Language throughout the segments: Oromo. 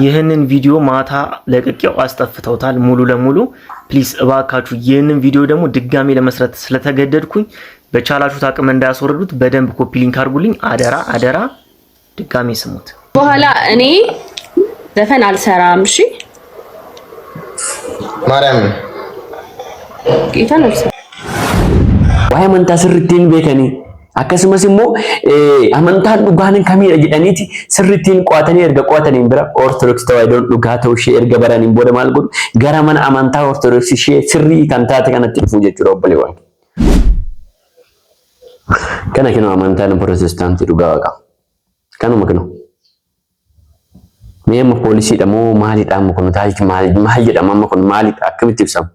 ይህንን ቪዲዮ ማታ ለቅቄው አስጠፍተውታል ሙሉ ለሙሉ። ፕሊዝ እባካችሁ ይህንን ቪዲዮ ደግሞ ድጋሚ ለመስራት ስለተገደድኩኝ በቻላችሁት አቅም እንዳያስወርዱት በደንብ ኮፒ ሊንክ አድርጉልኝ። አደራ አደራ። ድጋሚ ስሙት። በኋላ እኔ ዘፈን አልሰራም። እሺ ማርያም ጌታን አልሰራም። Waa'ee amantaa sirriitti hin beekanii akkasumas immoo amantaan dhugaan kamidha jedhaniiti sirriitti qo'atanii erga qo'ataniin bira Ortodoksii Tawaahidoon dhugaa ta'uu ishee erga baraniin booda maal godhu gara mana amantaa Ortodoksii ishee sirrii kan taate kanatti dhufu jechuudha obboleewwan. Kana kinoo amantaan Pirootestaantii dhugaa waaqa. Kanuma kinoo. Mee amma poolisiidha moo maalidha amma kun maal maal jedhama amma kun maalidha akkamitti ibsama?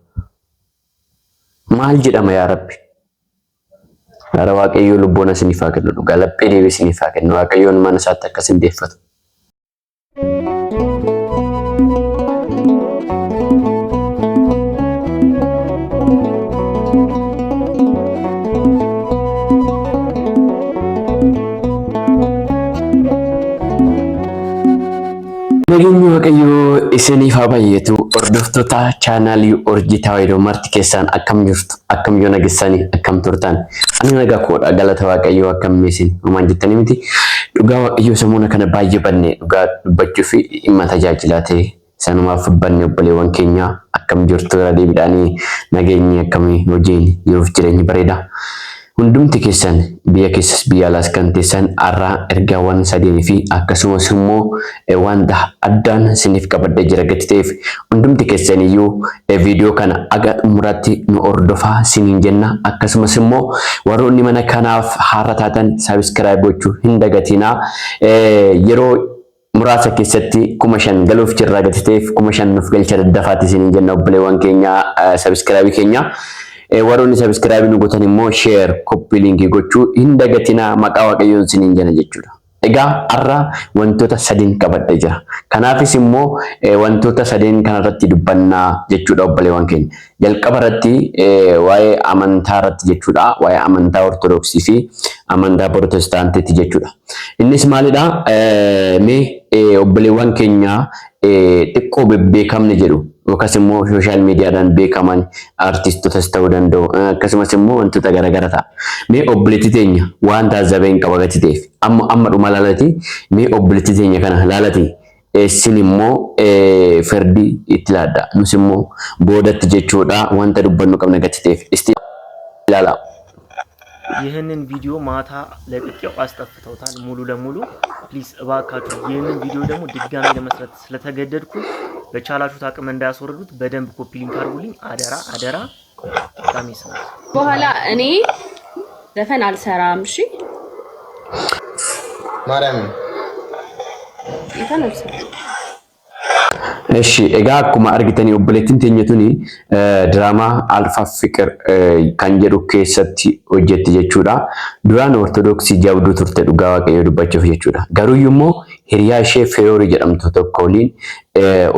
Maal jedhama yaa Rabbi? Yaa Waaqayyo lubbuun isiniif haa kennu dhugaa laphee deebii isiniif haa kennu Waaqayyoon mana isaatti akka isin deeffatu. Nageenyi Waaqayyoo isiniif haa baay'atu. Hordoftoota chaanaalii Urjii Tawaahidoo marti keessaan akkam jirtu? Akkam yoo nageessanii? Akkam turtan? Ani nagaa koodha. Galata Waaqayyoo akkam isin homaan jettanii miti. Dhugaa Waaqayyoo samuuna kana baay'ee banne dhugaa dubbachuu fi dhimma tajaajilaa ta'e sanumaaf banne obboleewwan keenya akkam jirtu irra deebiidhaanii nageenyi akkamii hojiin jiruuf jireenyi bareeda. Hundumti keessan biyya keessas biyya alaas kan teessan har'a ergaawwan sadeenii fi akkasumas immoo wanta addaan isiniif qabadhee jira gati ta'eef hundumti keessan iyyuu viidiyoo kana aga xumuraatti nu hordofaa isiniin jenna. Akkasumas immoo warroonni mana kanaaf haara taatan sabiskiraayib gochuu hin dagatinaa. Yeroo muraasa keessatti 5000 galuuf jirra gati ta'eef 5000 nuuf galcha daddafaati isiniin jenna obboleewwan keenya sabiskiraayibii keenya. Warroonni sabiskiraayibii nu gootan immoo sheer koppii liinkii gochuu hin dagatinaa maqaa Waaqayyoon isiniin jenna jechuudha. Egaa har'a wantoota sadiin qabadhee jira. Kanaafis immoo wantoota sadeen kanarratti dubbannaa jechuudha obboleewwan keenya. Jalqaba irratti waa'ee amantaa irratti jechuudha. Waa'ee amantaa Ortodoksii fi amantaa Pirootestaantiiti jechuudha. Innis maalidha? Mee obboleewwan keenya xiqqoo bebbeekamne jedhu yookaas immoo sooshaal miidiyaadhaan beekaman artiistotas ta'uu danda'u akkasumas immoo wantoota garaagaraa ta'a. Mee obboleettii teenya waan taajjabee hin qaba gati ta'eef amma amma dhuma laalati mee obboleettii teenya kana laalati isin immoo firdii itti laadda nus immoo boodatti jechuudha wanta dubbannu qabna gati ta'eef isti ilaala. ይህንን ቪዲዮ ማታ ለቅቄው አስጠፍተውታል ሙሉ ለሙሉ። ፕሊዝ እባካችሁ ይህንን ቪዲዮ ደግሞ ድጋሚ ለመስራት ስለተገደድኩ በቻላችሁት አቅም እንዳያስወርዱት በደንብ ኮፒ ሊንክ አድርጉልኝ። አደራ አደራ። ድጋሚ ስሙት። በኋላ እኔ ዘፈን አልሰራም። እሺ ማርያም ጌታን አልሰራም። Eshi egaa akkuma argitanii obboleettiin teenya tuni diraamaa Alfaa Fiqir kan jedhu keessatti hojjetti jechuudha. Duraan Ortodoksii jabduu turte dhugaa Waaqayyoo dubbachuuf jechuudha. Garuu immoo hiriyaa ishee Feeyoorii jedhamtu tokko waliin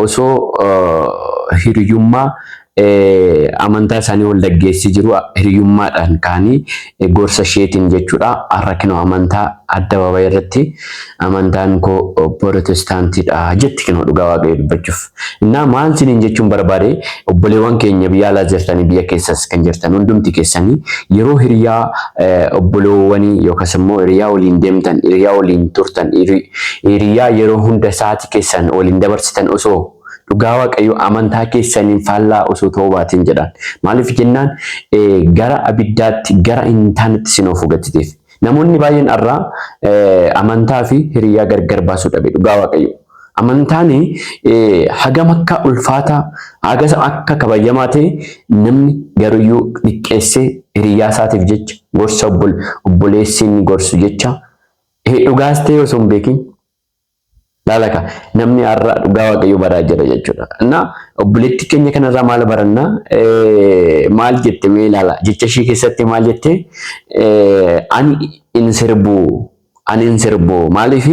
osoo hiriyummaa amantaa isaanii wal dhaggeessi jiru hiriyummaadhaan ka'anii gorsa isheetiin jechuudha. Har'a kinoo amantaa addabaabaayii irratti amantaan koo Pirootestaantiidha jetti kinoo dhugaa Waaqayyoo dubbachuuf. Innaa maal isiniin jechuun barbaade obboleewwan keenya biyya alaa jirtanii biyya keessas kan jirtan hundumti keessanii yeroo hiriyaa obboleewwanii yookaas immoo hiriyaa waliin deemtan hiriyaa waliin turtan hiriyaa yeroo hunda sa'aatii keessan waliin dabarsitan osoo dhugaa Waaqayyoo amantaa keessaniin faallaa osoo ta'uu baatiin jedhaan. Maaliif jennaan gara abiddaatti gara hin taanetti isin oofuu gattiteef. Namoonni baay'een har'a amantaa fi hiriyaa gargar baasuu dhabe dhugaa Waaqayyoo. Amantaan hagam akka ulfaataa hagas akka kabajamaa ta'e namni garuyyuu xiqqeessee hiriyaa isaatiif jecha gorsa obboleessi inni gorsu jecha dhugaas ta'e osoo hin beekin laalaka namni har'a dhugaa Waaqayyoo baraa jira jechuudha. Innaa obboleettii keenya kanarraa maal barannaa? Maal jette mee ilaala. Jecha ishee keessatti maal jette? Ani hin sirbu ani hin sirbu maaliif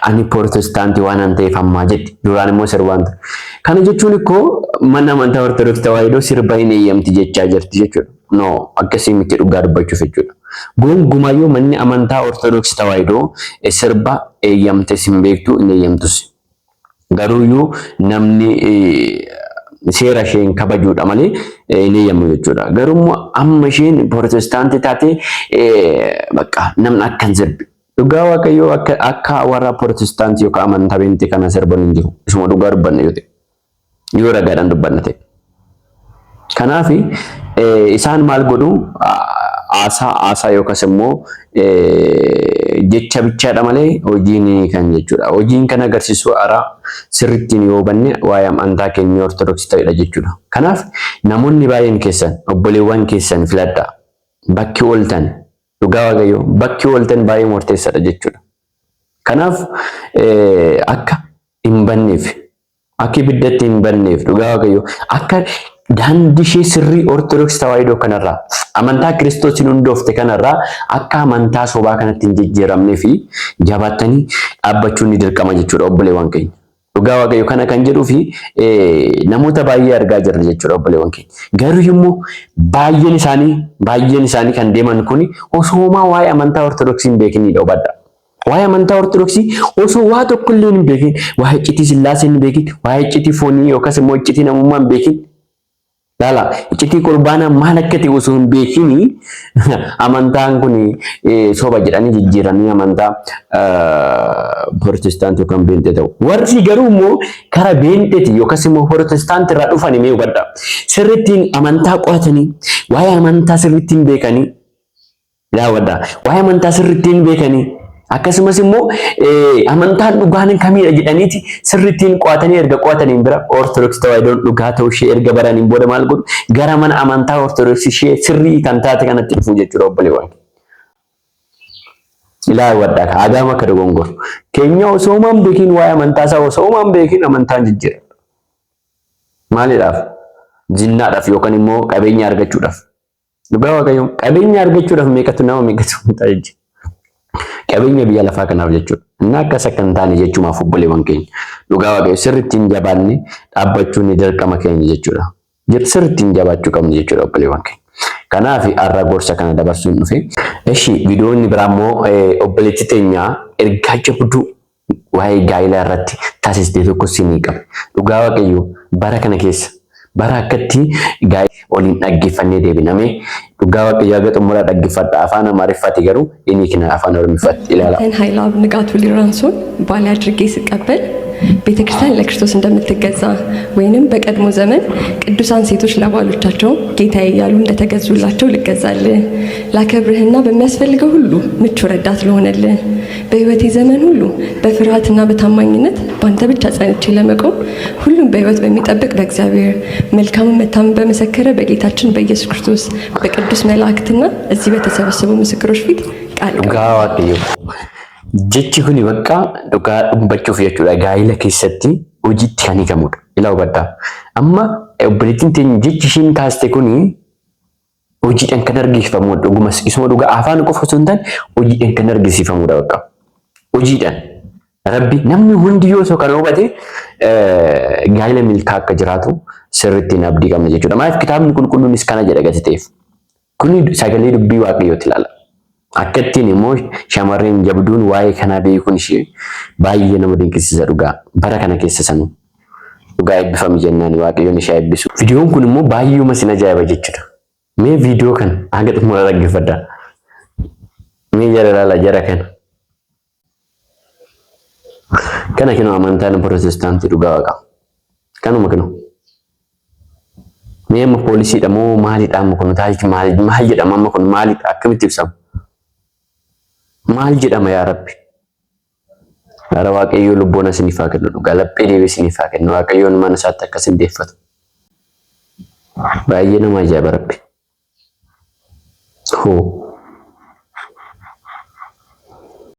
ani Pirootestaantii waan an ta'eef ammaa jetti. Duraan immoo sirbaan ture. Kana jechuun ikkoo mana amantaa Ortodoksii Tawaahidoo sirba hin eeyyamti jechaa jirti jechuudha. No akkasii miti dhugaa dubbachuuf jechuudha. Gonkumayyuu manni amantaa Ortodoksii Tawaahidoo sirba eeyyamtes hin beektu hin eeyyamtus. Garuuyyuu namni seera isheen kabajuudha malee hin eeyyamu jechuudha. Garuu amma isheen pirootestaantii taate bakka namni akka hin sirbi. Dhugaa Waaqayyoo akka akka warra pirootestaantii yookaan amantaa beentee kana sirban hin jiru. Isuma dhugaa dubbanna yoo ta'e. Yoo ragaadhaan dubbanna ta'e. Kanaaf isaan maal godhu haasaa haasaa yookaas immoo jecha bichaadha malee hojiin kan jechuudha. Hojiin kan agarsiisu haaraa sirrittiin yoo hubanne waa'ee amantaa keenya Ortodoksii ta'edha jechuudha. Kanaaf namoonni baay'een keessan obboleewwan keessan filadhaa. Bakki ooltan dhugaa Waaqayyoo bakki ooltan baay'ee murteessaadha jechuudha. Kanaaf akka hin banneef akka ibiddatti hin banneef dhugaa Waaqayyoo akka daandii ishee sirrii Ortodoksii Tawaahidoo kanarraa amantaa Kiristoosiin hundoofte kanarraa akka amantaa sobaa kanatti hin jijjiiramnee fi jabaattanii dhaabbachuun ni dirqama jechuudha obboleewwan keenya. Dhugaa Waaqayyoo kana kan jedhuu fi namoota baay'ee argaa jirra jechuudha obboleewwan keenya. Garuu immoo baay'een isaanii kan deeman kun osoomaa waa'ee amantaa Ortodoksii hin beekinidha, hubadha. Waa'ee amantaa Ortodoksii osoo waa tokko illee hin beekin, waa'ee iccitii Sillaasee hin beekin, waa'ee iccitii foonii yookaas immoo iccitii namummaa hin beekin. Laala, iccitii qurbaanaa maal akka ta'e osoo hin beekini amantaan kun soba jedhanii jijjiiranii amantaa Protestaantii yookaan Beenxee ta'u. Warri garuu immoo kara Beenxeeti yookaas immoo Protestaantii irraa dhufan mee hubadha. Sirrittiin amantaa qo'atanii, waa'ee amantaa sirrittiin beekanii daawwadha. Waa'ee amantaa sirrittiin beekanii akkasumas immoo amantaan dhugaan kamidha jedhaniiti sirrittiin qo'atanii erga qo'ataniin bira Ortodoksii Tawaahidoon dhugaa ta'uu ishee erga baraniin booda maal godhu? Gara mana amantaa Ortodoksii ishee sirrii kan taate kanatti dhufu jechuudha obboleewwan. Ilaa hagam akka dogongoru. Keenya osoo maan beekin waa'ee amantaa isaa osoo maan beekin amantaan jijjiira. Maaliidhaaf? Zinnaadhaaf yookaan immoo qabeenya argachuudhaaf. Dhugaa Waaqayyoo qabeenya argachuudhaaf meeqatu nama meeqatu amantaa jijjiira. Qabeenya biyya lafaa kanaaf jechuudha. Inni akkas akka hin taane jechuumaaf obboleewwan keenya. Dhugaa Waaqayyo sirrittiin jabaanne dhaabbachuun ni dirqama keenya jechuudha. Sirrittiin jabaachuu qabna jechuudha obboleewwan keenya. Kanaaf har'a gorsa kana dabarsuun dhufe. Eshi, viidiyoonni biraa immoo obboleettii teenya ergaa jabduu waa'ee gaa'ilaa irratti taasistee tokko sinii qaba. Dhugaa Waaqayyo bara kana keessa bara akkatti gaa'ila waliin dhaggeeffannee deebiname dhugaa Waaqayyo haga xumuraa dhaggeeffadha. Afaan Amaariffaati garuu inni kina afaan Oromiffaatti ilaala. ኃይለአብ ንጋቱ ሊራንሶን ባሌ አድርጌ ስቀበል ቤተ ክርስቲያን ለክርስቶስ እንደምትገዛ ወይንም በቀድሞ ዘመን ቅዱሳን ሴቶች ለባሎቻቸው ጌታዬ እያሉ እንደተገዙላቸው ልገዛልህ፣ ላከብርህና በሚያስፈልገው ሁሉ ምቹ ረዳት ልሆንልህ፣ በሕይወቴ ዘመን ሁሉ በፍርሃትና በታማኝነት በአንተ ብቻ ጸንቼ ለመቆም ሁሉም በሕይወት በሚጠብቅ በእግዚአብሔር፣ መልካሙን መታመን በመሰከረ በጌታችን በኢየሱስ ክርስቶስ፣ በቅዱስ መላእክትና እዚህ በተሰበሰቡ ምስክሮች ፊት ቃል Dhugaa Waaqayyo. Jechi kuni bakka dhugaa dubbachuuf jechuudha. Gaa'ila keessatti hojiitti kan hiikamudha. Ilaa hubadhaa. Amma obboleettiin teenya jechi ishiin kaaste kuni hojiidhaan kan argisiifamudha. Dhugumas isuma dhugaa afaan qofa osoo hin taane hojiidhaan kan argisiifamudha bakka. Hojiidhaan. Rabbi namni hundi yoo osoo kana hubate gaa'ila milkaa akka jiraatu sirrittiin abdii qabna jechuudha. Maaliif? Kitaabni qulqulluunis kana jedha gati ta'eef. Kuni sagalee dubbii Waaqayyooti ilaala. Akka ittiin immoo shamarreen jabduun waa'ee kanaa beekuun ishee baay'ee nama dinqisiisa dhugaa. Bara kana keessa sanuu. Dhugaa eebbifami jennaan Waaqayyoon ishee eebbisu. Viidiyoon kun immoo baay'eema sin ajaa'iba jechuudha. Mee viidiyoo kana hanga xumura dhaggeeffadhaa. Mee jara ilaala jara kana. Kana kinoo amantaan Pirootestaantii dhugaa waaqa. Kanuma kinoo. Mee amma poolisiidha moo maalidha amma kun taasisu? Maal maal jedhama amma kun? Maalidha? Akkamitti ibsama? Maal jedhama yaa Rabbi? Gara Waaqayyoo lubboon isiniif haa kennu, dhugaa laphee deebii isiniif haa kennu. Waaqayyoon mana isaatti akka isin deeffatu. Baay'ee nama ajaa'iba Rabbi. Hoo.